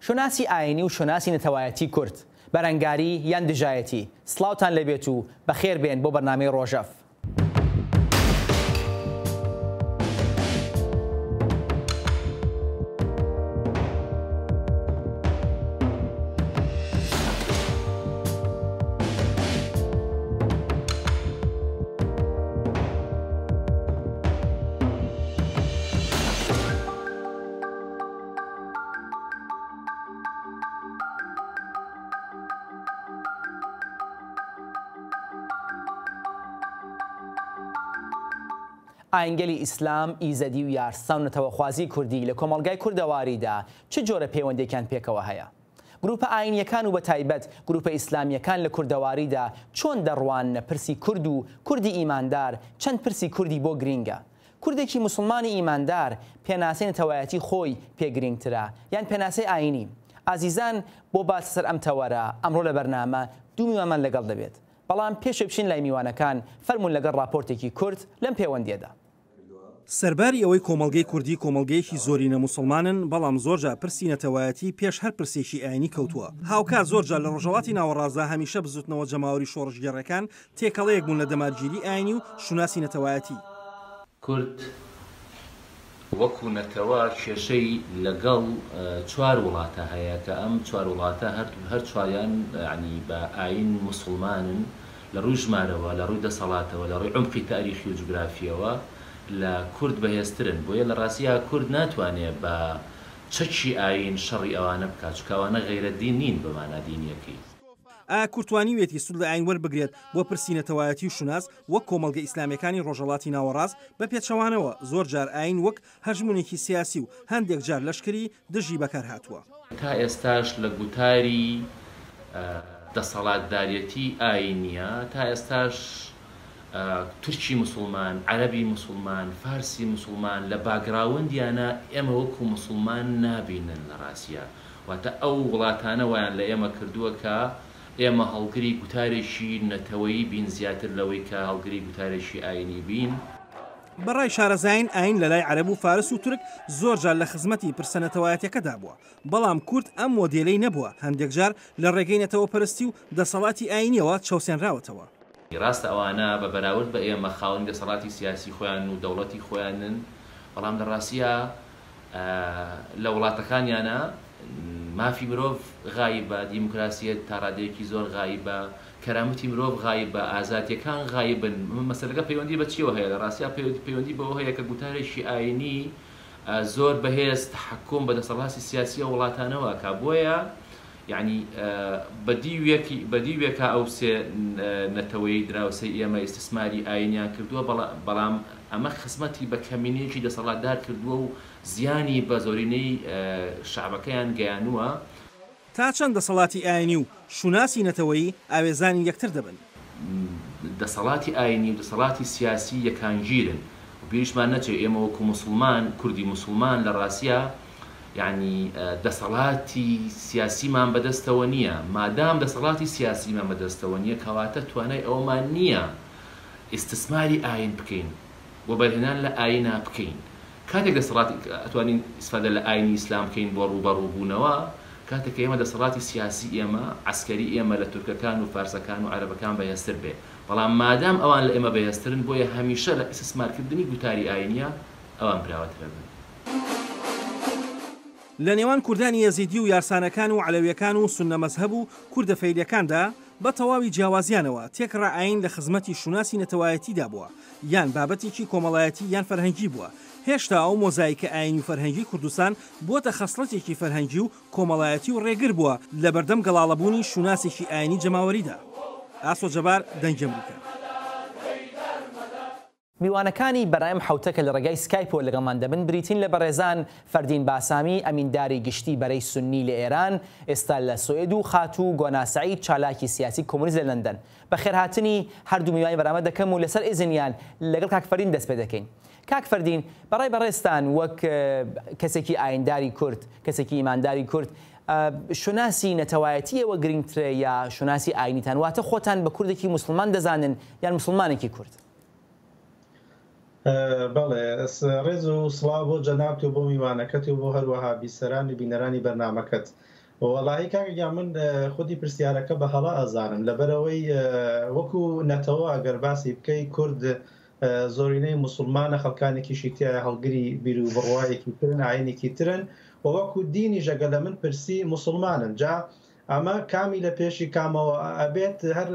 شوناسی ئایینی و شوناسی نەتەوایەتی کورد، بەرەنگاری یان دژایەتی؟ سڵاوتان لێبێت و بەخێر بێن بۆ بەرنامەی ڕۆژەڤ. ئایینگەلی ئیسلام، ئیزەدی و یارسان و نەتەوەخوازیی کوردی لە کۆمەڵگای کوردەواریدا چ جۆرە پەیوەندییەکیان پێکەوە هەیە؟ گرووپە ئایینییەکان و بەتایبەت گرووپە ئیسلامییەکان لە کوردەواریدا چۆن دەڕواننە پرسی کورد و کوردی ئیماندار چەند پرسی کوردی بۆ گرینگە؟ کوردێکی موسڵمانی ئیماندار پێناسەی نەتەوایەتی خۆی پێ گرینگترە یان پێناسەی ئایینی؟ ئازیزان بۆ باس لەسەر ئەم تەوەرە ئەمڕۆ لە بەرنامە دوو میوانمان لەگەڵ دەبێت. بەڵام پێش ئەوەی بچین لای میوانەکان فەرموون لەگەڵ ڕاپۆرتێکی کورت لەم پێوەندییەدا. سەرباری ئەوەی کۆمەڵگەی کوردی کۆمەڵگەیەکی زۆرینە موسڵمانن، بەڵام زۆرجار پرسی نەتەوایەتی پێش هەر پرسێکی ئایینی کەوتووە. هاوکات زۆرجار لە ڕۆژهەڵاتی ناوەڕاستدا هەمیشە بزوتنەوە جەماوەری شۆڕشگێڕەکان تێکەڵەیەک بوون لە دەمارگیری ئایینی و شوناسی نەتەوایەتی. کورد وەکو نەتەوە کێشەی لەگەڵ چوار وڵاتا هەیە کە ئەم چوار وڵاتە هەر چواریان یانی بە ئایین موسوڵمانن لە ڕووی ژمارەوە، لە ڕووی دەسەڵاتەوە، لە ڕووی عومقی تاریخی و جوگرافییەوە لە کورد بەهێزترن. بۆیە لە ڕاستیا کورد ناتوانێ بە چەکی ئایین شەڕی ئەوانە بکا چونکە ئەوانە غەیرە دین نین بە مانا دینییەکەی. ئایا کورد توانیویەتی سوود لە ئایین وەربگرێت بۆ پرسی نەتەوایەتی و شوناس وەک کۆمەڵگە ئیسلامییەکانی ڕۆژهەڵاتی ناوەڕاست؟ بە پێچەوانەوە زۆر جار ئایین وەک هەژموونێکی سیاسی و هەندێک جار لەشکری دژی بەکار هاتووە. تا ئێستاش لە گوتاری دەسەڵاتداریەتی ئایینییە، تا ئێستاش تورکی موسڵمان، عەرەبی موسڵمان، فارسی موسڵمان لە باگراوندیانا ئێمە وەکو موسڵمان نابینن لە ڕاستیا. واتە ئەو وڵاتانە وایان لە ئێمە کردووە کە ئێمە هەڵگری گوتارێکی نەتەوەیی بین زیاتر لەوەی کە هەڵگری گوتارێکی ئایینی بین. بە ڕای شارەزایان ئایین لە لای عەرەب و فارس و تورک زۆر جار لە خزمەتی پرسە نەتەوایەتیەکەدا بووە، بەڵام کورد ئەم مۆدێلەی نەبووە، هەندێک جار لە ڕێگەی نەتەوەپەرستی و دەسەڵاتی ئایینیەوە چەوسێنراوەتەوە. ڕاستە ئەوانە بە بەراورد بە ئێمە خاوەنی دەسەڵاتی سیاسی خۆیانن و دەوڵەتی خۆیانن، بەڵام لە ڕاستیا لە وڵاتەکانیانا مافی مرۆڤ غایبە، دیموکراسیەت تا ڕادەیەکی زۆر غایبە، کەرامەتی مرۆڤ غایبە، ئازادیەکان غایبن، مەسەلەکە پەیوەندی بە چیەوە هەیە؟ لە ڕاستیا پەیوەندی بەوە هەیە کە گوتارێکی ئاینی زۆر بەهێز تەحەکوم بە دەسەڵاتی سیاسی ئەو وڵاتانەوە ئەکا، بۆیە یەعنی بە دیوێکی بە دیوێکا ئەو سێ نەتەوەی دراوسێی ئێمە ئیستسماری ئاینیان کردووە، بەڵام ئەمە خزمەتی بە کەمینەیەکی دەسەڵاتدار کردووە و زیانی بە زۆرینەی شەعبەکەیان گەیانووە. تا چەند دەسەڵاتی ئاینی و شوناسی نەتەوەیی ئاوێزانی یەکتر دەبن؟ دەسەڵاتی ئاینی و دەسەڵاتی سیاسی یەکانگیرن و بیریشمان نەچێ ئێمە وەکو موسڵمان، کوردی موسڵمان لە ڕاستیا یەعنی دەسەڵاتی سیاسیمان بەدەستەوە نییە، مادام دەسەڵاتی سیاسیمان بەدەستەوە نییە کەواتە توانای ئەوەمان نییە ئیستسماری ئاین بکەین، وەبەرهێنان لە ئاینا بکەین، کاتێک دەسەڵاتی ئەتوانین ئیسفادە لە ئاینی ئیسلام بکەین بۆ ڕووبەڕوو بوونەوە، کاتێک کە ئێمە دەسەڵاتی سیاسی ئێمە، عەسکەری ئێمە لە تورکەکان و فارسەکان و عەرەبەکان بەهێزتر بێ، بەڵام مادام ئەوان لە ئێمە بەهێزترن بۆیە هەمیشە لە ئیستسمارکردنی گوتاری ئاینییا ئەوان براوەتر ئەبن. لە نێوان کوردانی یەزیدی و یارسانەکان و عەلەویەکان و سوننە مەزهەب و کوردە فەیلیەکاندا بە تەواوی جیاوازیانەوە تێکڕا ئایین لە خزمەتی شوناسی نەتەوایەتیدا بووە یان بابەتێکی کۆمەڵایەتی یان فەرهەنگی بووە، هێشتا ئەو مۆزایکە ئایینی و فەرهەنگی کوردستان بووەتە خەسڵەتێکی فەرهەنگی و کۆمەڵایەتی و ڕێگر بووە لەبەردەم گەڵاڵەبوونی شوناسێکی ئایینی جەماوەریدا. ئاسۆ جەبار، دەنگی ئەمریکا. میوانەکانی بەرنامەی ئەم حەوتە کە لە ڕێگای سکایپەوە لەگەڵمان دەبن بریتین لە بەڕێزان فەردین باسامی ئەمینداری گشتی بەرەی سوننی لە ئێران ئێستا لە سوئد و خاتوو گۆنا سەعید چالاکی سیاسی کۆمۆنیست لە لەندەن. بەخێرهاتنی هەردوو میوانی بەرنامە دەکەم و لەسەر ئیزنیان لەگەڵ کاک فەردین دەست پێ دەکەین. کاک فەردین بەڕای بەڕێزتان وەک کەسێکی ئاینداری کورد، کەسێکی ئیمانداری کورد شوناسی نەتەوایەتی ئێوە گرینگترە یا شوناسی ئاینیتان؟ واتە خۆتان بە کوردێکی موسڵمان دەزانن یان موسڵمانێکی کورد؟ بەڵێ، ڕێز و سڵاو بۆ جەنابت و بۆ میوانەکەت و بۆ هەروەها بیسەران و بینەرانی بەرنامەکەت. وەڵاهی کاکە گیان من خودی پرسیارەکە بە هەڵە ئەزانم لەبەرئەوەی وەکو نەتەوە ئەگەر باسی بکەی کورد زۆرینەی موسڵمانە خەڵکانێکیشی تیایە هەڵگری بیروبڕوایەکی ترن ئاینێکی ترن و وەکو دینیش ئەگەر لە من پرسی موسڵمانن جا ئەمە کامی لە پێشی کامەوە ئەبێت هەر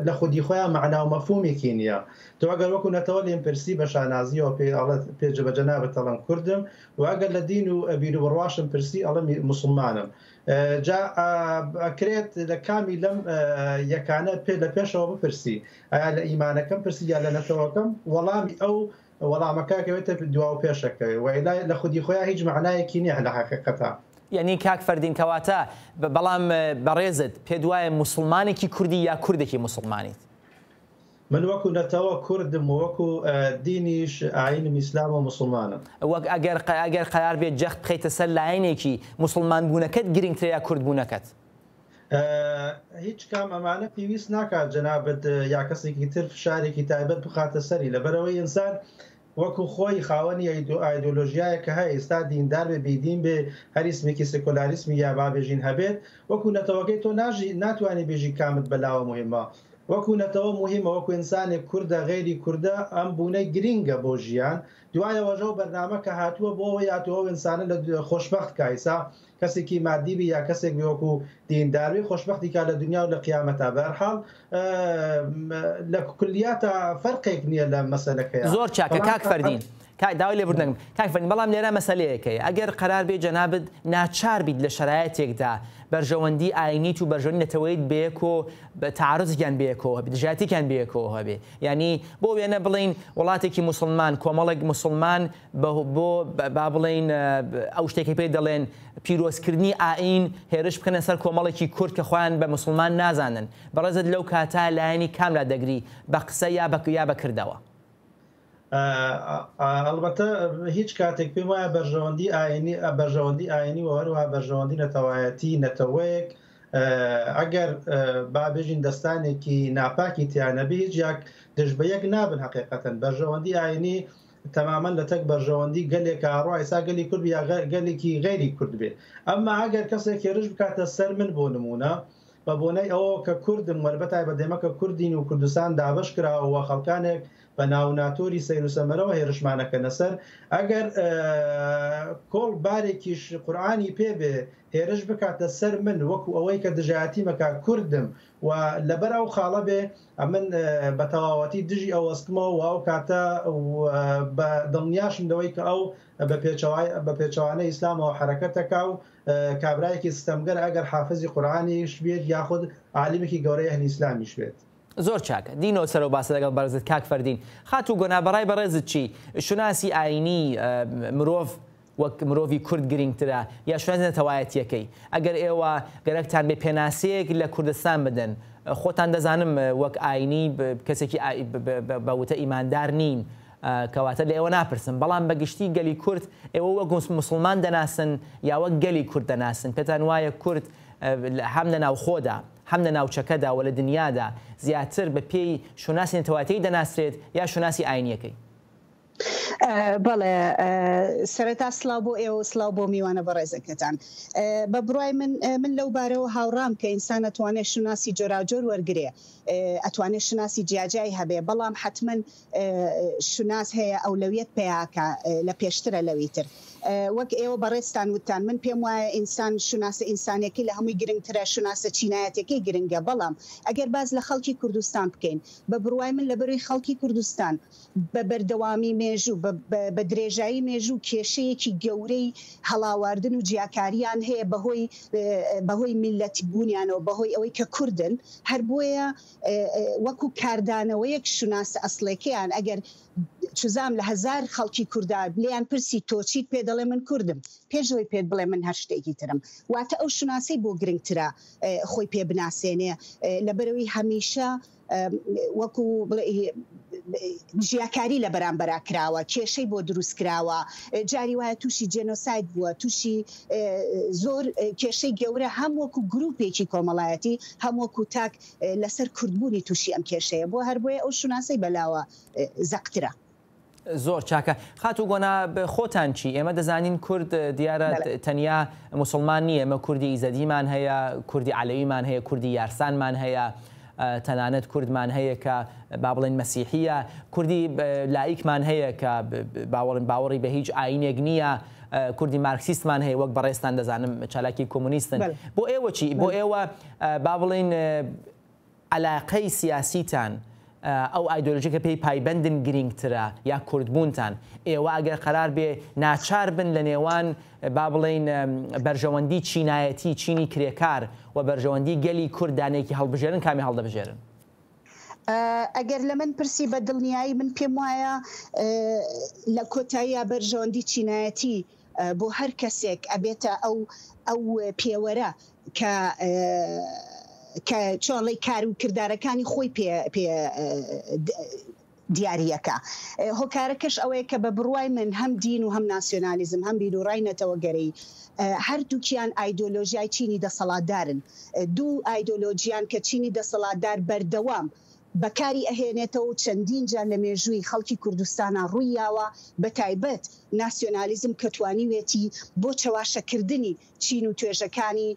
لە خودی خۆیان مەعنا و مەفهومێکی نییە. تۆ ئەگەر وەکو نەتەوە لێم پرسی بە شانازییەوە پێی ئەڵێت پێ بە جەنابت ئەڵێم کوردم و ئەگەر لە دین و بیروبڕواشم پرسی ئەڵێم موسڵمانم. جا ئەکرێت لە کامی لەم یەکانە پێ لە پێشەوە بپرسی ئایا لە ئیمانەکەم پرسی یا لە نەتەوەکەم وەڵامی ئەو وەڵامەکە ئەکەوێتە دوا و پێش ئەکەوێ وەئیلا لە خودی خۆیا هیچ مەعنایەکی نیە لە حەقیقەتا. یەنی کاک فەردین کەواتە بەڵام بەڕێزت پێت وایە موسڵمانێکی کوردی یا کوردێکی موسڵمانیت؟ من وەکو نەتەوە کوردم و وەکو دینیش ئاینم ئیسلامە و موسڵمانم. وەک ئەگەر ئەگەر قەرار بێت جەخت بخەیتە سەر لایەنێکی، موسڵمان بوونەکەت گرنگترە یا کورد بوونەکەت؟ هیچ کام ئەمانە پێویست ناکات جەنابت یا کەسێکی تر فشارێکی تایبەت بخاتە سەری لەبەرئەوەی ئینسان وەکو خۆی خاوەنی ئایدۆلۆژیایەکە هەیە ئیستا دیندار بێ بیدین بێ هەر ئیسمێکی سکۆلاریسمی یا با بێژین هەبێت وەکو نەتەوەکەی تۆ ناژی ناتوانی بێژی کامت بەلاوە موهیمە وەکو نەتەوە موهیمە وەکو ئینسانێک کوردە غەیری کوردە ئەم بوونە گرینگە بۆ ژیان دوایەوەش ئەو بەرنامە کە هاتووە بۆ ئەوەی ئەتۆ ئەو ئینسانە لە خۆشبەخت کا ئیسا کەسێکی مادی بی یا کەسێک بی وەکو دیندار بی خۆشبەختی کا لە دنیا و لە قیامەتا بەهەرحاڵ لە کولیاتا فەرقێک نییە لە مەسەلەکەیا زۆر چاکە بەڵام کاک فەردین کاک داوای لێبوردن دەکەم کاک فەردین بەڵام لێرە مەسەلەیەک هەیە ئەگەر قەرار بێ جەنابت ناچار بیت لە شەرایەتێکدا بەرژەوەندی ئاینیت و بەرژەوەندی نەتەوەیت بەیەکۆ تەعارزێکیان بەیەکەوە هەبێ دژایەتیەکیان بەیەکەوە هەبێ یانی بۆ وێنە بڵێین وڵاتێکی موسڵمان کۆمەڵێک موسڵمان بۆ با بڵێین ئەو شتێکی پێی دەڵێن پیرۆزکردنی ئائین هێرش بکەنە سەر کۆمەڵێکی کورد کە خۆیان بە موسڵمان نازانن بەڕێزت لەو کاتە لایەنی کام لا دەگری بە قسە یا بە یا بە کردەوە؟ ئەڵبەتە هیچ کاتێک پێم وایە بەرژەوەندی ئاینی بەرژەوەندی ئاینی و هەروەها بەرژەوەندی نەتەوایەتی نەتەوەیەک ئەگەر با بێژین دەستانێکی ناپاکی تیا نەبێ هیچ یاک دژ بە یەک نابن حەقیقەتەن بەرژەوەندی ئاینی تەمامەن لە تەک بەرژەوەندی گەلێکا ئەڕوا ئیسا گەلی کورد بێ یا گەلێکی غەیری کورد بێ ئەمما ئەگەر کەسێک هێرش بکاتە سەر من بۆ نموونە بە بۆنەی ئەوەوە کە کوردم وەر بەتایبەت ئێمە کە کوردین و کوردستان دابەش کراوە و خەڵکانێک بە ناو و ناتۆری سەیر و سەمەرەوە هێرشمان ئەکەنە سەر ئەگەر کۆڵ بارێکیش قورئانی پێ بێ هێرش بکاتە سەر من وەکو ئەوەی کە دژایەتیم ئەکا کوردم و لەبەر ئەو خاڵە بێ ئەمن بە تەواوەتی دژی ئەوەستمەوە و ئەو کاتە بە دڵنیاشم لەوەی کە ئەو بە پێچەوای بە پێچەوانەی ئیسلامەوە حەرەکەت ئەکا و کابرایەکی ستەمگەرە ئەگەر حافزی قورئانیش بێت یاخود عالیمێکی گەورەی ئەهلی ئیسلامیش بێت. زۆر چاکە دینەوە سەرەو باسە لەگەڵ بەڕێزت کاک فەردین. خاتوو گۆنا بەڕای بەڕێزت چی؟ شوناسی ئاینی مرۆڤ وەک مرۆڤی کورد گرینگترە یا شوناسی نەتەوایەتیەکەی؟ ئەگەر ئێوە گەرەکتان بێ پێناسەیەک لە کوردستان بدەن خۆتان دەزانم وەک ئاینی کەسێکی بە وتە ئیماندار نین کەواتە لە ئێوە ناپرسم بەڵام بە گشتی گەلی کورد ئێوە وەک موسڵمان دەناسن یا وەک گەلی کورد دەناسن پێتان وایە کورد هەم لە ناوخۆدا هەم لە ناوچەکەدا و لە دنیادا زیاتر بە پێی شوناسی نەتەوایەتیی دەناسرێت یا شوناسی ئاینییەکەی؟ بەڵێ سەرەتا سڵاو بۆ ئێوە و سڵاو بۆ میوانە بەڕێزەکەتان. بە بڕوای من من لەو بارەوە هاوڕام کە ئینسان ئەتوانێ شوناسی جۆراوجۆر وەرگرێ، ئەتوانێ شوناسی جیاجیای هەبێ، بەڵام حەتمەن شوناس هەیە ئەولەویەت پەیاکا لە پێشترە لەوی تر. وەک ئێوە بەڕێزتان وتتان من پێم وایە ئینسان شوناسە ئینسانیەکەی لە هەمووی گرنگترە، شوناسە چینایەتیەکەی گرنگە، بەڵام ئەگەر باس لە خەڵکی کوردستان بکەین بە بڕوای من لەبەرەی خەڵکی کوردستان بە بەردەوامی مێژوو، بە درێژایی مێژوو کێشەیەکی گەورەی هەڵاواردن و جیاکارییان هەیە بەهۆی بەهۆی میللەت بوونیانەوە، بەهۆی ئەوەی کە کوردن، هەر بۆیە وەکوو کاردانەوەیەک شوناسە ئەسڵێکەیان ئەگەر چوزام لە هەزار خەڵکی کوردا لێیان پرسی تۆ چیت پێ دەڵێ من کوردم پێش ئەوەی پێت بڵێ من هەر شتێکی ترم واتە ئەو شوناسەی بۆ گرنگترە خۆی پێ بناسێنێ لەبەرئەوەی هەمیشە وەکو بڵێ جیاکاری لە بەرامبەرا کراوە، کێشەی بۆ دروست کراوە، جاری وایە تووشی جێنۆساید بووە، تووشی زۆر کێشەی گەورە هەم وەکو گروپێکی کۆمەڵایەتی هەم وەکو تاک لەسەر کوردبوونی تووشی ئەم کێشەیە بووە، هەر بۆیە ئەو شوناسەی بەلاوە زەقترە. زۆر چاکە خاتوو گۆنا خۆتان چی؟ ئێمە دەزانین کورد دیارە تەنیا موسڵمان نییە، ئێمە کوردی ئیزەدیمان هەیە، کوردی عەلەویمان هەیە، کوردی یارسانمان هەیە، تەنانەت کوردمان هەیە کە با بڵێن مەسیحیە، کوردی لائیکمان هەیە کە باوەڕن باوەڕی بە هیچ ئاینێک نییە، کوردی مارکسیستمان هەیە وەک بەڕێزتان دەزانم چالاکی کۆمۆنیستن. بۆ ئێوە چی؟ بۆ ئێوە با بڵێین عەلاقەی سیاسیتان، ئەو ئایدۆلۆژیە کە پێی پایبەندن گرینگترە یا کوردبوونتان؟ ئێوە ئەگەر قەرار بێ ناچار بن لە نێوان با بڵێین بەرژەوەندی چینایەتی چینی کرێکار و بەرژەوەندی گەلی کورد دانەیەکی هەڵبژێرن کامی هەڵدەبژێرن؟ ئەگەر لە من پرسی بە دڵنیایی من پێم وایە لە کۆتاییا بەرژەوەندی چینایەتی بۆ هەر کەسێک ئەبێتە ئەو ئەو پێوەرە کە کە چۆڵی کار و کردارەکانی خۆی پێ پێ دیاریەکە هۆکارەکەش ئەوەیە کە بە بڕوای من هەم دین و هەم ناسیۆنالیزم هەم بیروڕای نەتەوەگەرەی هەردووکیان ئایدۆلۆژیای چینی دەسەڵاتدارن دوو ئایدۆلۆژیان کە چینی دەسەڵاتدار بەردەوام بەکاری ئەهێنێتەوە و چەندین جار لە مێژووی خەڵکی کوردستانا ڕووی یاوە، بەتایبەت ناسیۆنالیزم کە توانیوێتی بۆ چەواشەکردنی چین و توێژەکانی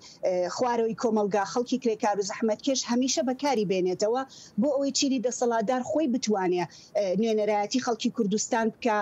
خوارەوەی کۆمەڵگا، خەڵکی کرێکار و زەحمەتکێش هەمیشە بەکاری بێنێتەوە بۆ ئەوەی چینی دەسەڵاتدار خۆی بتوانێ نوێنەرایەتی خەڵکی کوردستان بکا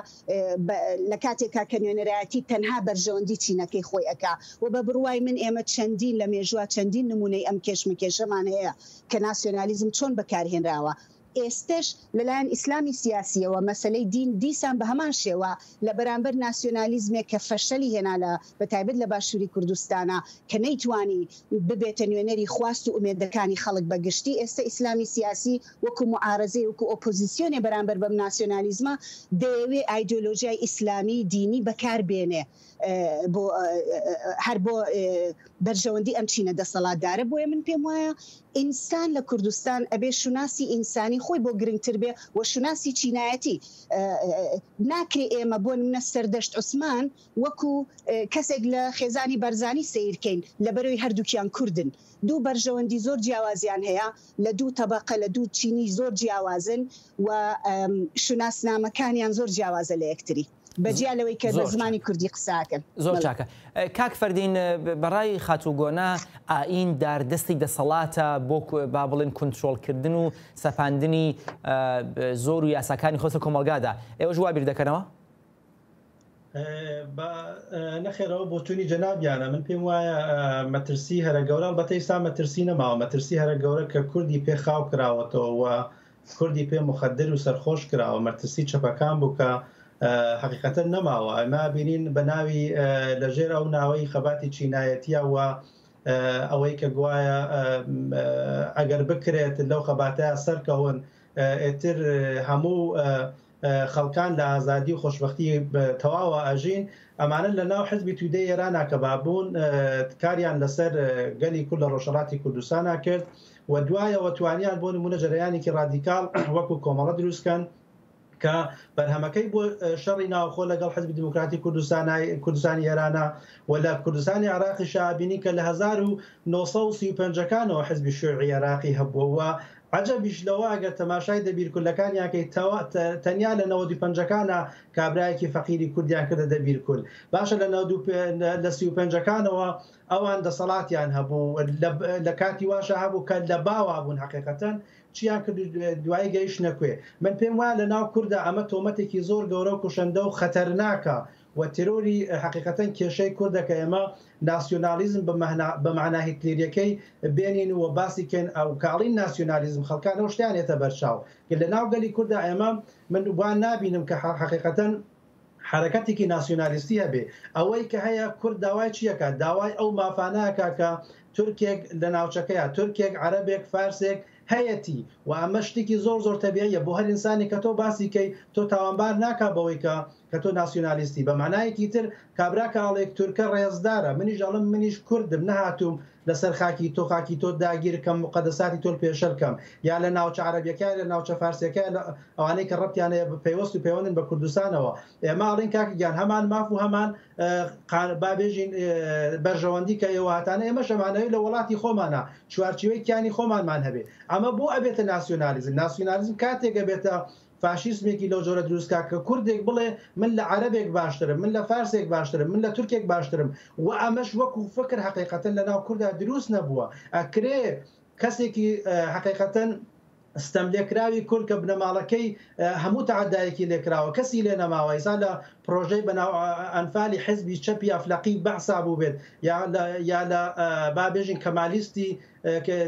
لە کاتێکا کە نوێنەرایەتی تەنها بەرژەوەندی چینەکەی خۆی ئەکا و بە بڕوای من ئێمە چەندین لە مێژووا چەندین نموونەی ئەم کێشمەکێشەمان هەیە کە ناسیۆنالیزم چۆن بەکارهێنراوە، ئێستەش لەلایەن ئیسلامی سیاسییەوە مەسەلەی دین دیسان بە هەمان شێوە لە بەرامبەر ناسیۆنالیزمێک کە فەشەلی هێنا لە بەتایبەت لە باشووری کوردستانا کە نەیتوانی ببێتە نوێنەری خواست و ئومێدەکانی خەڵک بە گشتی ئێستە ئیسلامی سیاسی وەکو موعارەزەی وەکو ئۆپۆزیسیۆنێ بەرامبەر بەم ناسیۆنالیزمە دەیەوێ ئایدۆلۆژیای ئیسلامی دینی بەکار بێنێ بۆ هەر بۆ بەرژەوەندی ئەم چینە دەسەڵاتدارە بۆیە من پێم وایە ئینسان لە کوردستان ئەبێ شوناسی ئینسانی خۆی بۆ گرنگتر بێ و شوناسی چینایەتی ناکرێ ئێمە بۆ نمونە سەردەشت عوسمان وەکو کەسێک لە خێزانی بەرزانی سەیرکەین لەبەرەوەی هەردووکیان کوردن دوو بەرژەوەندی زۆر جیاوازیان هەیە لە دوو تەبەقە لە دوو چینی زۆر جیاوازن و شوناسنامەکانیان زۆر جیاوازە لە یەکتری. بەجیا لەوەی کە بە زمانی کوردی قسە ئەکەن. زۆر چاکە. کاک فەردین بەڕای خاتوو گۆنا ئایین داردەستی دەسەڵاتە بۆ با بڵێن کونترۆڵکردن و سەپاندنی زۆر و یاساکانی خۆی سەر کۆمەڵگادا. ئێوەش وا بیر دەکەنەوە؟ بە نەخێر ئەوە بۆچوونی جەنابیانە. من پێم وایە مەترسی هەرە گەورە ئەڵبەتە ئیستا مەترسی نەماوە مەترسی هەرە گەورە کە کوردی پێ خاو کراوەتەوە و کوردی پێ موخەدر و سەرخۆش کراوە، مەترسی چەپەکان بوو کە حەقیقەتەن نەماوە. ئێمە ئەبینین بە ناوی لە ژێر ئەو ناوەی خەباتی چینایەتیە و ئەوەی کە گوایە ئەگەر بکرێت لەو خەباتەیا سەرکەون ئێتر هەموو خەڵکان لە ئازادی و خۆشبەختی تەواوە ئەژین، ئەمانە لە ناو حزبی تودەی ئێرانا کە بابوون کاریان لەسەر گەلی کورد لە ڕۆژهەڵاتی کوردستانا کرد و دوایەوە توانیان بۆ نمونە جەرەیانێکی ڕادیکاڵ وەکو کۆمەڵە دروست کەن کە بەرهەمەکەی بۆ شەڕی ناوخۆ لەگەڵ حزبی دیموکراتی کوردستانی ئێرانە و لە کوردستانی عێراقیشا بینی کە لە 1935 ەکانەوە حزبی شیوعی عێراقی هەبووە و عەجەبیش لەوە ئەگەر تەماشای دەبیرکولەکانیان کەی تەنیا لە نەوەدوپەنجەکانا کابرایەکی فەقیری کوردیان کردە دەبیرکول باشە لە لە سیوپەنجەکانەوە ئەوان دەسەڵاتیان هەبوو لە کاتی واشە هەبوو کە لە باوا بوون حقیقەتەن چیان کرد دوایی گەیشتنە کوێ من پێم وایە لە ناو کوردا ئەمە تۆمەتێکی زۆر گەورە و کوشندە و خەتەرناکە و تێرۆری حەقیقەتەن کێشەی کوردە کە ئێمە ناسیۆنالیزم بە مەعنا هیتلێریەکەی بێنین و باسی کەین ئەو کاڵین ناسیۆنالیزم خەڵکان ئەو شتیان ێتە بەرچاو لە ناو گەلی کوردا ئێمە من وا نابینم کە حەقیقەتەن حەرەکەتێکی ناسیۆنالیستی هەبێ ئەوەی کە هەیە کورد داوای چیەکە داوای ئەو مافانەکە کە تورکێک لە ناوچەکەیە تورکێک عەرەبێک فارسێک هەیەتی و ئەمە شتێکی زۆر زۆر تەبیعیە بۆ هەر ئینسانێک کە تۆ باسی کەی تۆ تاوانبار ناکا بەوەی کە کە تۆ ناسیونالیستی بە مانایەکی تر کابرا کە ئەڵێک تورکە ڕێزدارە منیش ئەڵێم منیش کوردم نەهاتووم لەسەر خاکی تۆ خاکی تۆ داگیر کەم موقەدەساتی تۆ پێشەل کەم یا لە ناوچە عەرەبیەکە لە ناوچە فارسیەکە لە ئەوانەی کە ڕەبتیان هەیە پەیوەست و پەیوەندن بە کوردستانەوە ئێمە ئەڵێین کاکە گیان هەمان ماف و هەمان با بێژین بەرژەوەندی کە ئێوە هەتانە ئێمەش ئەمانەوێت لە وڵاتی خۆمانە چوارچیوەی کیانی خۆمانمان هەبێ ئەمە بۆ ئەبێتە ناسیۆنالیزم ناسیۆنالیزم کاتێک ئەبێتە فاشیسمێکی لەو جۆرە دروست کا کە کوردێک بڵێ من لە عەرەبێک باشترم، من لە فارسێک باشترم، من لە تورکێک باشترم و ئەمەش وەکو فکر هەقیقەتەن لەناو کوردا دروست نەبووە. ئەکرێ کەسێکی هەقیقەتەن ستەملێکراوی کورد کە بنەماڵەکەی هەموو تەعەدایەکی لێکراوە کەسی لێ نەماوە ئیسا لە پرۆژەی بەناو ئەنفالی حزبی چەپی ئەفلەقی بەعسا بووبێت یا لە یا لە با بێژین کەمالیستی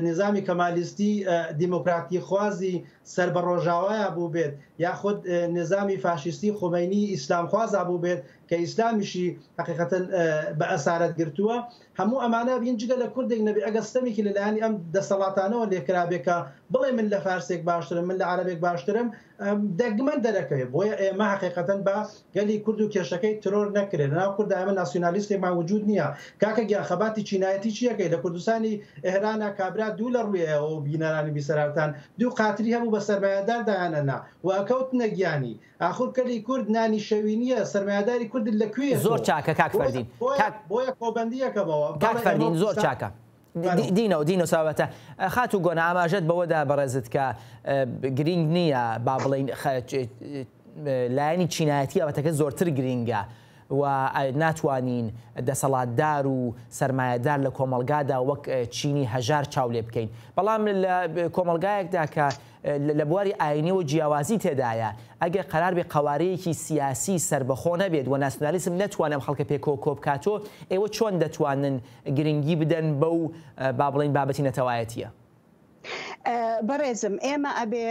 نیزامی کەمالیستی دیموکراتی خوازی سەر بە ڕۆژاوایا بووبێت یاخود نیزامی فاشیستی خومەینی ئیسلامخوازا بووبێت کە ئیسلامیشی حەقیقەتەن بە ئەسارەت گرتووە هەموو ئەمانە بین جگە لە کوردێک نەبێ ئەگەر ستەمێکی لەلایەنی ئەم دەسەڵاتانەوە لێکرابێ کە بڵێ من لە فارسێک باشترم من لە عەرەبێک باشترم دەگمەن دەرەکەوێ بۆیە ئێمە حەقیقەتەن با گەلی کورد و کێشەکەی ترۆر نەکرێت لەناو کوردا ئێمە ناسیونالیستێکمان وجود نییە کاکە گیان خەباتی چینایەتی چیەکەی لە کوردستانی ئێرانا کابرا دوو لە ڕووی ئێوە و بینەرانی بیسەرارتان دوو قاتری هەبوو بە سەرمایەدار دایانەنا و ئەکەوتنە گیانی ئاخر کەلی کورد نانی شەوی نییە سەرمایەداری کوردت لە کوێیە زۆر چاکە کاک فەردین کاک بۆیە کۆبەندیەکەمەوە کاک فەردین زۆر چاکە دینەوە دینە ساوەتە خاتوو گۆنا ئاماژەت بەوەدا بەڕێزت کە گرینگ نییە با بڵین لایەنی چینایەتی ئەوەتەکە زۆرتر گرینگە و ناتوانین دەسەڵاتدار و سەرمایەدار لە کۆمەڵگادا وەک چینی هەژار چاو لێ بکەین بەڵام لە کۆمەڵگایەکدا کە لە بواری ئاینیەوە جیاوازی تێدایە، ئەگەر قەرار بێ قەوارەیەکی سیاسی سەربەخۆ نەبێت و ناسیونالیسم نەتوانێ ئەم خەڵکە پێکەوە کۆبکاتۆ، ئێوە چۆن دەتوانن گرنگی بدەن بەو با بڵێین بابەتی نەتەوایەتیە؟ بەڕێزم ئێمە ئەبێ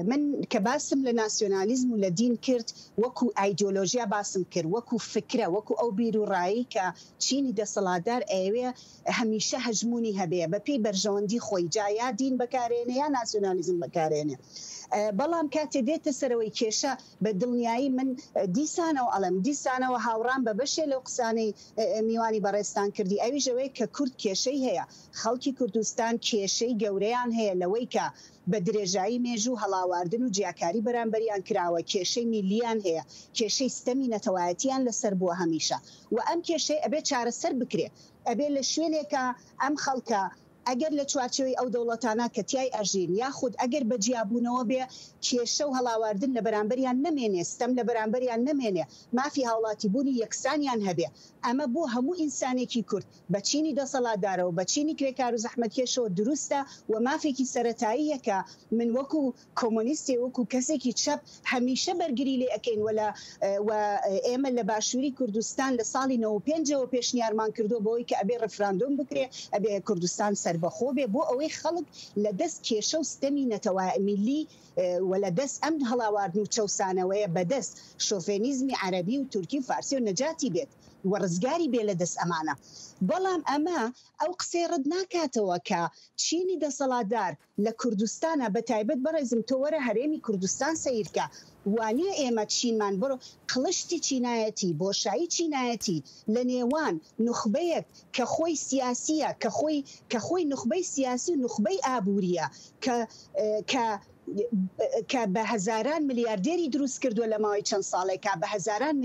من کە باسم لە ناسیۆنالیزم و لە دین کرد وەکو ئایدیۆلۆژیا باسم کرد وەکو فکرە وەکو ئەو بیروڕایەی کە چینی دەسەڵاتدار ئەیەوێ هەمیشە هەژموونی هەبێ بە پێی بەرژەوەندی خۆی جا یا دین بەکارێنێ یا ناسیۆنالیزم بەکارێنێ بەڵام کاتێ دێتە سەرەوەی کێشە بە دڵنیایی من دیسانەوە ئەڵێم دیسانەوە هاوڕام بە بەشێ لەو قسانەی میوانی بەڕێزتان کردی ئەویش ئەوەیە کە کورد کێشەی هەیە خەڵکی کوردستان کێشەی گەورەیان هەیە لەوەی کە بە درێژایی مێژوو هەڵاواردن و جیاکاری بەرامبەریان کراوە، کێشەی میللیان هەیە، کێشەی ستەمی نەتەوایەتیان لەسەر بووە هەمیشە و ئەم کێشەیە ئەبێ چارەسەر بکرێ. ئەبێ لە شوێنێکا ئەم خەڵکە ئەگەر لە چوارچێوەی ئەو دەوڵەتانە کە تیای ئەژین یاخود ئەگەر بە جیابوونەوە بێ کێشە و هەڵاواردن لە بەرامبەریان نەمێنێ، ستەم لە بەرامبەریان نەمێنێ، مافی هاوڵاتیبوونی یەکسانیان هەبێ. ئەمە بۆ هەموو ئینسانێکی کورد بە چینی دەسەڵاتدارەوە، بە چینی کرێکار و زەحمەتکێشەوە دروستە و مافێکی سەرەتاییە کە من وەکو کۆمۆنیستێ، وەکو کەسێکی چەپ هەمیشە بەرگری لێ ئەکەین و لە و ئێمە لە باشووری کوردستان لە ساڵی 95 ەوە پێشنیارمان کردووە بەوەی کە ئەبێ ڕیفراندۆم بکرێ، ئەبێ کوردستان سەربەخۆ بێ بۆ ئەوەی خەڵک لە دەست کێشە و ستەمی نەتەوە میللی و لە دەست ئەم هەڵاواردن و چەوسانەوەیە بە دەست شۆفێنیزمی عەرەبی و تورکی و فارسی و نەجاتی بێت. و ڕزگاری بێ لە دەست ئەمانە. بەڵام ئەمە ئەو قسەی ڕەت ناکاتەوە کە چینی دەسەڵاتدار لە کوردستانا بە تایبەت بەڕێزم تۆ وەرە هەرێمی کوردستان سەیرکە وانیە ئێمە چینمان بڕ قڵشتی چینایەتی بۆشایی چینایەتی لە نێوان نوخبەیەک کە خۆی سیاسیە کە خۆی کە خۆی نوخبەی سیاسی و نوخبەی ئابوریە کە کە کە بە هەزاران ملیاردێری دروست کردووە لە ماوەی چەند ساڵێکا بە هەزاران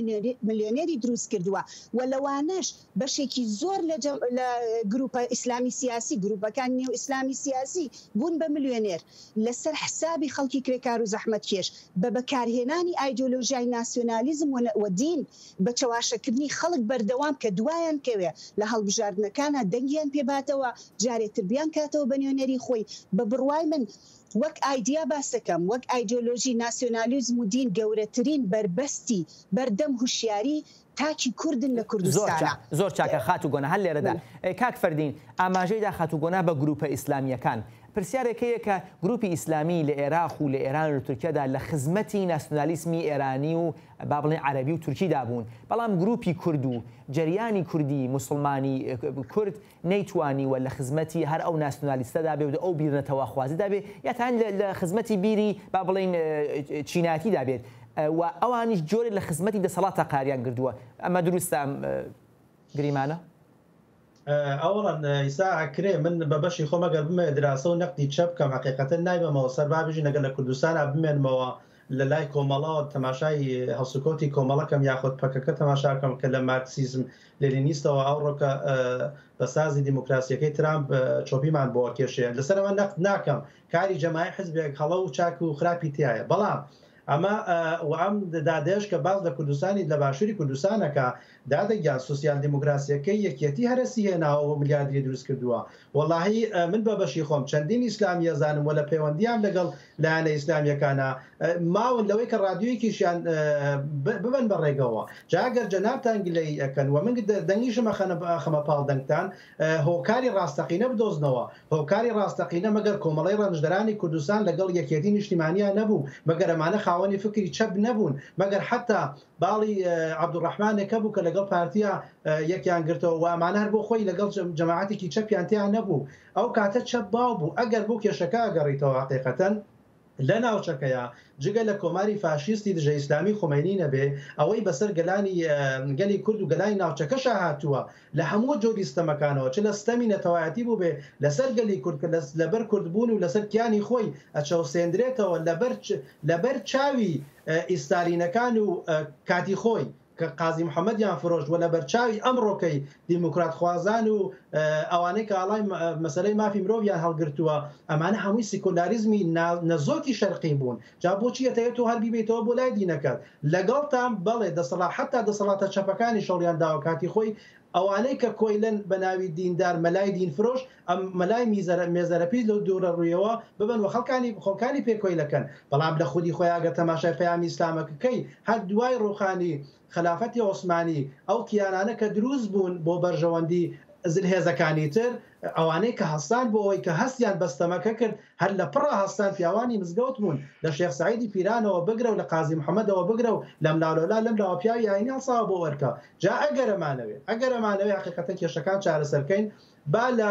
ملیۆنێری دروست کردووە و لەوانەش بەشێکی زۆر لە لە گروپە ئیسلامی سیاسی گروپەکان نێو ئیسلامی سیاسی بوون بە ملیۆنێر لەسەر حسابی خەڵکی کرێکار و زەحمەتکێش بە بەکارهێنانی ئایدۆلۆژیای ناسیۆنالیزم و دین بە چەواشەکردنی خەڵک بەردەوام کە دوایان کەوێ لە هەڵبژاردنەکانا دەنگیان پێ باتەوە جارێ تر بیانکاتەوە بە نوێنەری خۆی بە بڕوای من وەک ئایدیا باسەکەم، وەک ئایدیۆلۆژی ناسیۆنالیزم و دین گەورەترین بەربەستی بەردەم هوشیاری تاکی کوردن لە زۆر کوردستانا. چاک زۆر چاکە خاتوو گۆنا هەر لێرەدا کاک فەردین ئاماژەی دا خاتوو گۆنا بە گروپە ئیسلامییەکان پرسیارێک هەیە کە گروپی ئیسلامی لە ئێراق و لە ئێران و لە تورکیادا لە خزمەتی ناسیونالیسمی ئێرانی و با بڵێین عەرەبی و تورکیدا بوون بەڵام گروپی کورد و جەریانی کوردی موسڵمانی کورد نەیتوانیوە لە خزمەتی هەر ئەو ناسیونالیستەدا بێ و ئەو بیر نەتەوەخوازیدا بێ یا تەنانەت لە خزمەتی بیری با بڵێین چینایەتیدا بێت و ئەوانیش جۆرێ لە خزمەتی دەسەڵاتدا قاریان گردووە. ئەمە دروستە ئەم گریمانە؟ ئەوەڵەن ئیسا ئەکرێ من بە بەشی خۆم ئەگەر بمەوێ دراسە و نەقدی چەپ بکەم حەقیقەتەن نایبەمەوە سەر با بژین ئەگەر لە کوردستانا بمێنمەوە. لە لای کۆمەڵەوە تەماشای هەڵسوکەوتی کۆمەڵەکەم یاخود پەکەکە تەماشاکەم کە لە مارکسیزم لێنینیستەوە ئەوڕۆکە بە سازی دیموکراسیەکەی ترامپ چۆپیمان بۆ ئەکێشێ لەسەر ئەوە نەقد ناکەم کاری جەماعی حزبێک هەڵە و چاک و خراپی تیایە بەڵام ئەمە و ئەم دادەیەش کە باس لە کوردستانی لە باشووری کوردستان ئەکا دادە گیان سوسیال دیموکراسیەکەی یەکیەتی هەرەسی هێناوە و ملیاردری دروست کردووە وەڵاهی من بە بەشی خۆم چەندین ئیسلامی ئەزانم و لە پەیوەندیام لەگەڵ لایەنە ئیسلامیەکانا ماون لەوەی کە ڕادیۆیەکیشیان ببەن بە ڕێگەوە جا گەر جەنابتان گلەیی ئەکەن و من دەنگیشم ئەخەمە پاڵ دەنگتان هۆکاری ڕاستەقینە بدۆزنەوە هۆکاری ڕاستەقینە مەگەر کۆمەڵەی ڕەنجدەرانی کوردستان لەگەڵ یەکێتی نیشتیمانیا نەبوو مەگەر ئەمانە خاوەنی فکری چەپ نەبوون مەگەر حەتا باڵی عەبدولڕەحمانێک هەبوو کە لەگەڵ پارتیا یەکیان گرتەوە و ئەمانە هەر بۆ خۆی لەگەڵ جەماعەتێکی چەپیان تیا نەبوو. ئەو کاتە چەپ باو بوو. ئەگەر بۆ کێشەکە ئەگەڕیتەوە هەقیقەتەن لە ناوچەکەیا جگە لە کۆماری فاشیستی دژە ئیسلامی خومەینی نەبێ ئەوەی بەسەر گەلانی گەلی کورد و گەلانی ناوچەکەشا هاتووە لە هەموو جۆری ستەمەکانەوە چ لە ستەمی نەتەوایەتی بووبێ لەسەر گەلی کورد کە لەبەر کوردبوون و لەسەر کیانی خۆی ئەچەوسێندرێتەوە لەبەر لەبەر چاوی ئیستالینەکان و کاتی خۆی کە قازی محەمەدیان فرۆشت و لەبەرچاوی ئەمڕۆکەی دیموکراتخوازان و ئەوانەی کە ئاڵای مەسەلەی مافی مرۆڤیان هەڵگرتووە ئەمانە هەمووی سیکۆلاریزمی نەزۆکی شەرقی بوون جا بۆچی ئەتەوێت تۆ هەر بیبەیتەوە بۆ لای دینەکەت لەگەڵتان بەڵێ دەسەڵات حەتا دەسەڵاتە چەپەکانیش هەوڵیان داوە کاتی خۆی ئەوانەی کە کۆیلەن بە ناوی دیندار مەلای دین فرۆش ئەم مەلای میزەرە مێزەرە پیس لەو دوورە ڕوویەوە ببەن و خەڵکانی خەڵکانی پێ کۆیلە کەن بەڵام لە خودی خۆیا گەر تەماشای پەیامی ئیسلامەکە کەی هەر دوای ڕووخانی خەلافەتی عوسمانی ئەو کیانانە کە دروست بوون بۆ بەرژەوەندی زلهێزەکانی تر ئەوانەی کە هەستان بۆ ئەوەی کە هەستیان بە ستەمەکە کرد هەر لە پڕا هەستان پیاوانی مزگەوت بوون لە شێخ سەعیدی پیرانەوە بگرە و لە قازی محەمەدەوە بگرە و لەملاولەولا لەملاوە پیاوی ئاینی هەڵساوە بۆ ئەرکە جا ئەگەر ئەمانەوێ ئەگەر ئەمانەوێ هەقیقەتەن کێشەکان چارەسەر بکەین با لە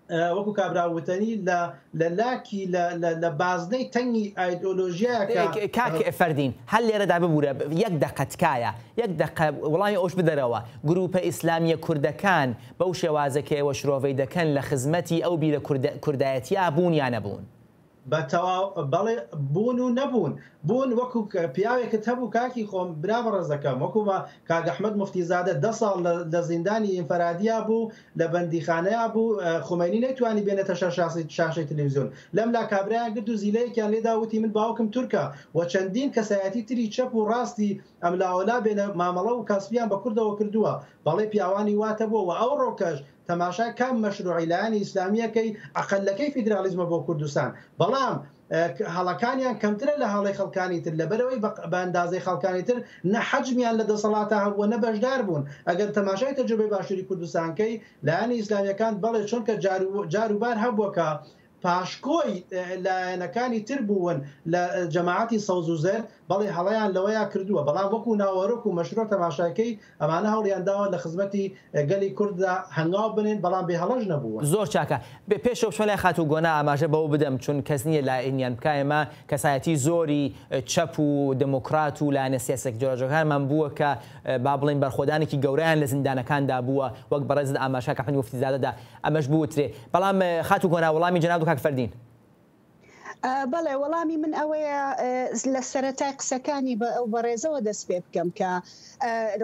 وەکو کابرا وتەنی لە لە لاکی لە لە لە بازنەی تەنگی ئایدۆلۆژیایە کە کاک فەردین هەر لێرەدا ببورە یەک دەقە تکایە یەک دەقە وەڵامی ئەوش بدەرەوە گروپە ئیسلامیە کوردەکان بەو شێوازە کە ئێوە شرۆڤەی دەکەن لە خزمەتی ئەو بیرە کوردایەتیە بوون یا نەبوون؟ بە تەواو بەڵێ بوون و نەبوون. بوون وەکو پیاوێکت هەبوو کاکی خۆم برا بەڕێزەکەم وەکو کاک ئەحمەد موفتی زادە دە ساڵ لە زیندانی ئینفرادیا بوو لە بەندیخانەیا بوو خومەینی نەیتوانی بێنێتە شەر شاشەی تلویزیۆن لەملا کابرایان گرت و زیلەیەکیان لێدا وتی من باوکم تورکە و چەندین کەسایەتی تری چەپ و ڕاستی ئەملاوەلا بێنە مامەڵە و کاسپیان بە کوردەوە کردووە بەڵێ پیاوانی واتە بووە و ئەوڕۆکەش تەماشای کام مەشروعی لایەنی ئیسلامیەکەی ئەقەلەکەی فیدرالیزمە بۆ کوردستان بەڵام هەڵەکانیان کەمترە لە هەڵەی خەڵکانی تر لەبەرئەوەی بە ئەندازەی خەڵکانی تر نە حەجمیان لە دەسەڵاتا هەبووە نە بەشدار بوون ئەگەر تەماشای تەجروبەی باشوری کوردستان کەی لایەنی ئیسلامیەکان بەڵێ چۆنکە جاروبار هەبووە کە پاشکۆی لایەنەکانی تر بوون لە جەماعەتی سەوز و زەرد، بەڵێ هەڵەیان لەوەیا کردووە، بەڵام وەکو ناوەرۆک و مەشروع تەماشاکەی ئەمانە هەوڵیان داوە لە خزمەتی گەلی کورددا هەنگاو بنێن، بەڵام بێ هەڵەش نەبوون. زۆر چاکە. پێش ئەوە بچمە لای خاتوو گۆنا ئاماژە بەوە بدەم چون کەس نییە لایەنیان بکا ئێمە کەسایەتی زۆری چەپ و دێمۆکڕات و لایەنە سیاسیە جۆراجۆرەکانمان بووە کە با بڵێین بەرخۆدانێکی گەورەیان لە زیندانەکاندا بووە وەک بەڕێزت ئاماژە کاک ئەحمەدی موفتیزادە دا ئەمەش بوترێ بەڵام خاتوو گۆنا وەڵامی جەنابت و کاک فەردین. بەڵێ وەڵامی من ئەوەیە لە سەرەتای قسەکانی بە ئەو بەڕێزەوە دەست پێ بکەم کە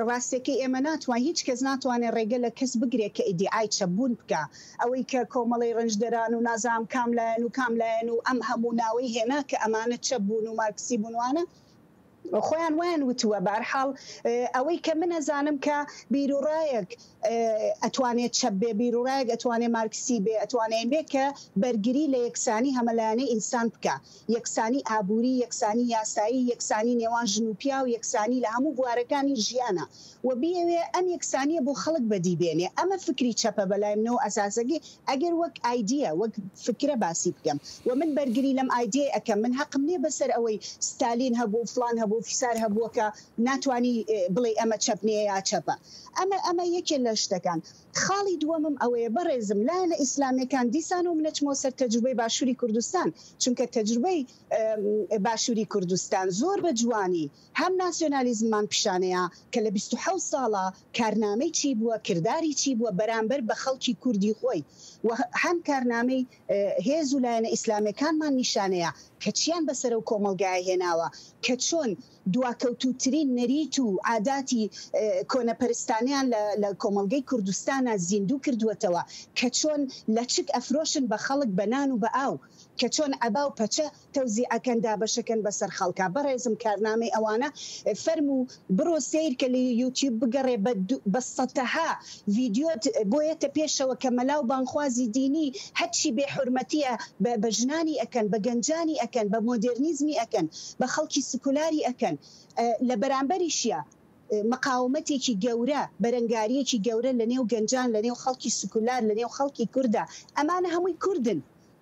ڕاستەکەی ئێمە ناتوان هیچ کەس ناتوانێت ڕێگە لە کەس بگرێت کە ئیدیعای چەپبوون بکا ئەوەی کە کۆمەڵەی ڕەنجدەران و نازانم کام لایەن و کام لایەن و ئەم هەموو ناوەی هێنا کە ئەمانە چەپ بوون و مارکسی بوون وانە خۆیان وایان وتووە بەهەرحاڵ ئەوەی کە من ئەزانم کە بیروڕایەک ئەتوانێ چەپ بێ بیروڕایەک ئەتوانێ مارکسی بێ ئەتوانێ بێ کە بەرگری لە یەکسانی هەمەلایەنەی ئینسان بکا یەکسانی ئابووری یەکسانی یاسایی یەکسانی نێوان ژن و پیاو یەکسانی لە هەموو بوارەکانی ژیانا و بیەوێ ئەم یەکسانیە بۆ خەڵک بەدی بێنێ ئەمە فکری چەپە بەلای منەوە ئەساسەکەی ئەگەر وەک ئایدیا وەک فکرە باسی بکەم و من بەرگری لەم ئایدیای ئەکەم من هەقم نیە بەسەر ئەوەی ستالین هەبوو فڵان هەبوو. هەبوو فیسار هەبووە کە ناتوانی بڵێی ئەمە چەپ نییە یا چەپە. ئەمە ئەمە یەکێ لە شتەکان. خاڵی دووەمم ئەوەیە بەڕێزم لایەنە ئیسلامیەکان دیسانەوە من ئەچمەوە سەر تەجروبەی باشوری کوردستان چونکە تەجروبەی باشوری کوردستان زۆر بە جوانی هەم ناسیۆنالیزممان پیشانەیا کە لە 27 ساڵا کارنامەی چی بووە کرداری چی بووە بەرامبەر بە خەڵکی کوردی خۆی و هەم کارنامەی هێز و لایەنە ئیسلامیەکانمان نیشانەیە کە چیان بەسەر ئەو کۆمەڵگایە هێناوە کە چۆن دواکەوتووترین نەریت و عاداتی کۆنەپەرستانەیان لە کۆمەڵگەی کوردستانا زیندوو کردووەتەوە، کە چۆن لەچک ئەفرۆشن بە خەڵک بە نان و بە ئاو، کە چۆن عەبا و پەچە تەوزیع ئەکەن دابەشەکەن بەسەر خەڵکا. بەڕێزم کارنامەی ئەوانە فەرموو بڕۆ سەیر کە لە یوتیوب بگەڕێ بە بە سەتەها ڤیدیۆت بۆ یەتە پێشەوە کە مەلا و بانگخوازی دینی هەرچی بێ حورمەتیە بە بە ژنانی ئەکەن بە گەنجانی ئەکەن بە مۆدێرنیزمی ئەکەن بە خەڵکی سکولاری ئەکەن لە بەرامبەریشیا مقاومەتێکی گەورە بەرەنگاریەکی گەورە لە نێو گەنجان لە نێو خەڵکی سکولار لە نێو خەڵکی کوردا ئەمانە هەمووی کوردن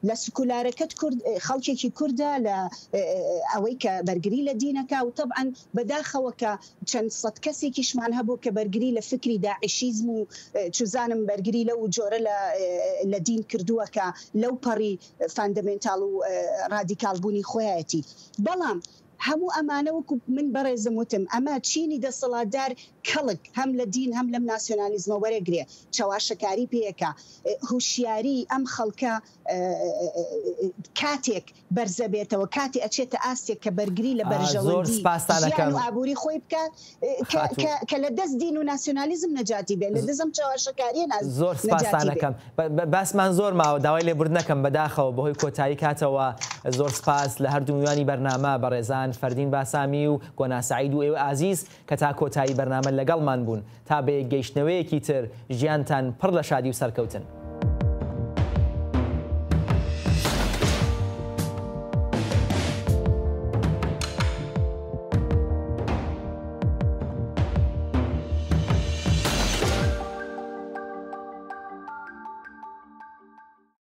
لە سکولارەکەت کورد خەڵکێکی کوردە لە ئەوەی کە بەرگری لە دینەکا و تەبعەن بەداخەوە کە چەند سەد کەسێکیشمان هەبوو کە بەرگری لە فکری داعشیزم و چوزانم بەرگری لەو جۆرە لە لە دین کردووە کە لەو پەڕی فاندەمێنتاڵ و ڕادیکاڵ بوونی خۆیەتی بەڵام هەموو ئەمانە وەکو من بەڕێزم وتم ئەمە چینی دەسەڵاتدار کەڵک هەم لە دین هەم لەم ناسیۆنالیزمە وەرەگرێ چەواشەکاری پێکا هوشیاری ئەم خەڵکە کاتێک بەرزەبێتەوە کاتێ ئەچێتە ئاستێک کە بەرگری لە زۆر بەرژەوەندی سپاستان ژیان ئەکەم و ئابووری خۆی بکات کە خاتوو. کە کە لە دەست دین و ناسیۆنالیزم نەجاتی بێ لە دەست ئەم چەواشەکاریە زۆر سپاستان نەجاتی بێ. ئەکەم باسمان زۆر ماوە داوای لێبوردن ئەکەم بەداخەوە بەهۆی کۆتایی کاتەوە زۆر سپاس لە هەردوو میوانی بەرنامە بەڕێزان فەردین باسامی و گۆنا سەعید و ئێوە ئازیز کە تا کۆتایی بەرنامە لەگەڵمان بوون تا بەیەکگەیشتنەوەیەکی تر ژیانتان پڕ لە شادی و سەرکەوتن.